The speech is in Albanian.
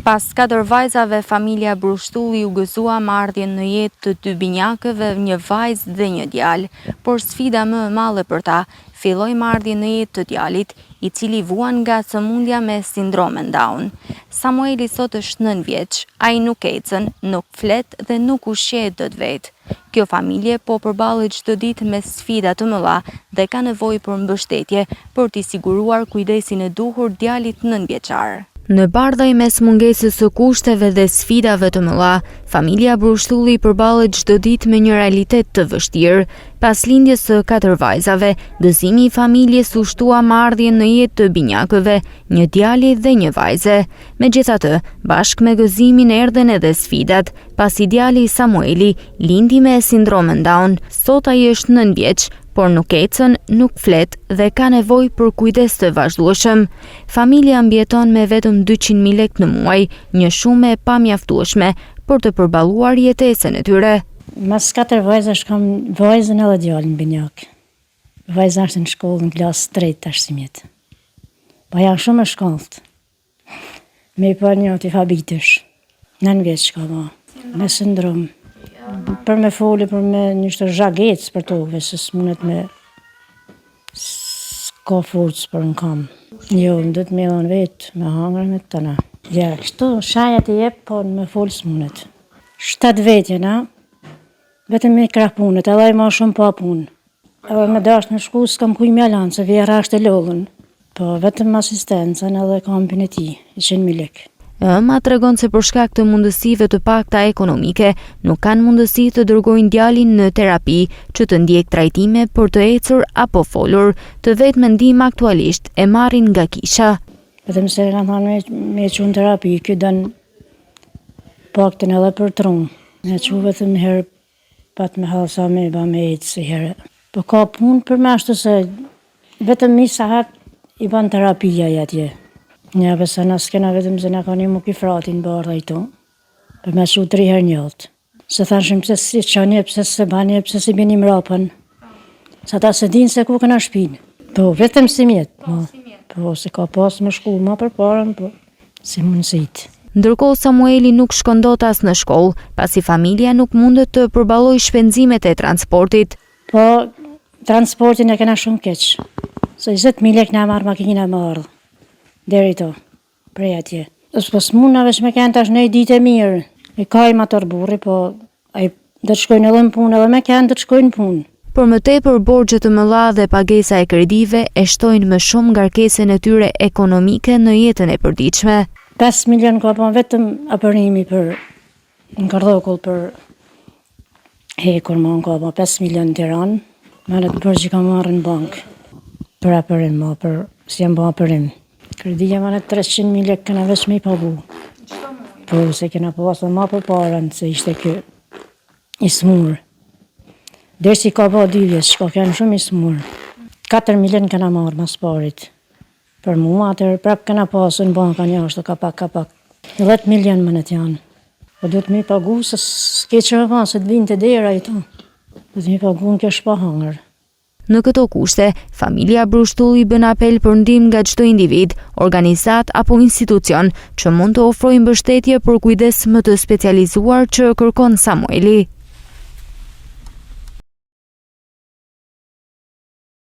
Pas katër vajzave, familja Brushtulli u gëzua me ardhjen në jetë të dy binjakëve, një vajzë dhe një djalë. Por sfida më e madhe për ta, filloi me ardhjen në jetë të djalit, i cili vuan nga sëmundja me sindromën Down. Samueli sot është nëntë vjeç. Ai nuk ecën, nuk flet dhe nuk ushqehet dot vetë. Kjo familje po përballet çdo ditë me sfida të mëdha dhe ka nevojë për mbështetje për t'i siguruar kujdesin e duhur djalit nëntëvjeçar. Në Bardhaj mes mungesës së kushteve dhe sfidave të mëdha, familja Brushtulli përballet çdo ditë me një realitet të vështirë. Pas lindjes së katër vajzave, gëzimi i familjes u shtua me ardhjen në jetë të binjakëve, një djali dhe një vajze. Megjithatë, bashkë me gëzimin erdhën edhe sfidat. Pasi djali Samueli lindi me sindromën Down, sot ai është 9 vjeç, por nuk ecën, nuk flet dhe ka nevojë për kujdes të vazhdueshëm. Familja mbijeton me vetëm 200.000 lekë në muaj, një shumë e pamjaftueshme për të përballuar jetesën e tyre. Mas katër vajzash kam vajzën edhe djalin binjak. Vajza është në shkollë në klasë tretë tash simjet. Po janë shumë e shkollt. Me i pa një ti habitesh. Nëntë vjeç ka ba. Me sindrom. Për me fole, për me një shtë zhagec për tokëve, se s'munet me... S'ka forcë për në kam. Jo, më duhet me dhonë vetë, me hangrë me të tëna. Ja, kështu shenjat i jep, po me folë s'munet. Shtatë vetë jena, vetëm me krah punët, edhe ai ma shumë pa punë. Edhe me dashtë me shku, s'kam kuj me lanë, se vjehrra është e lodhun. Po, vetëm asistencën edhe kampin e tij, 100.000 lekë. E ëma tregon se për shkak të mundësive të pakta ekonomike, nuk kanë mundësi të dërgojnë djalin në terapi, që të ndjekë trajtime për të ecur apo folur. Të vetmen ndihmë aktualisht e marrin nga kisha. Vetëm se kanë thanë me, me çu në terapi, ky don paktën edhe për tru. Me çu vetëm herë Pat me hall sa me ba me ecë si herë. Po ka punë për me ashtu se vetëm një sahat i ban terapia i atje. Një se na s'kena vetëm se na ka një mu ky fratin bardha i tu. Për me çu tri herë njëtë. Se thanshim pse si çani, pse se bani, pse si bini mrapën. Se ata se dinë se ku kena shpinë. Po, vetëm si mjet. Po, po, se ka pas me shku ma përpara, po. Si mundësitë. Ndërkohë Samueli nuk shkon dot as në shkollë, pasi familja nuk mundet të përballojë shpenzimet e transportit. Po, transportin e kena shumë keq. Se 20.000 lekë na marr makina me ardhë. Deri to, prej atje. Po s'muna veç me kenë tash një ditë e mirë. E ka i motor burri, po Ai do të shkojnë edhe në punë, edhe me kënd do të shkojnë në punë. Për më tepër, borxhe të mëdha dhe pagesa e kredive e shtojnë më shumë ngarkesën e tyre ekonomike në jetën e përditshme. 5 milion ka ba vetëm aporimi për në Kardhokull për hekur ma ka ba 5 milion në Tiranë, manet borxh i ka marrë në bankë për aporim, ma për si janë ba aporim. Kredia manet 300.000 lekë kena veç me i pagu. Po, se kena pasë dhe ma përpara se ishte ky i smur. Dersi ka ba dy vjeç, ka kenë shumë i smur. 4 milion kena marrë mas parit. Për mua, atëherë prap kena pasë në banka një ashtu ka pak, ka pak. 10 milion manet janë. Po duhet me i pagu se s'ke që me pa, se të vinë te dera i to. Duhet me i pagu në kjo shpa hangër. Në këto kushte, familja Brushtulli bën apel për ndihmë nga çdo individ, organizatë apo institucion që mund të ofrojë mbështetje për kujdes më të specializuar që kërkon Samueli.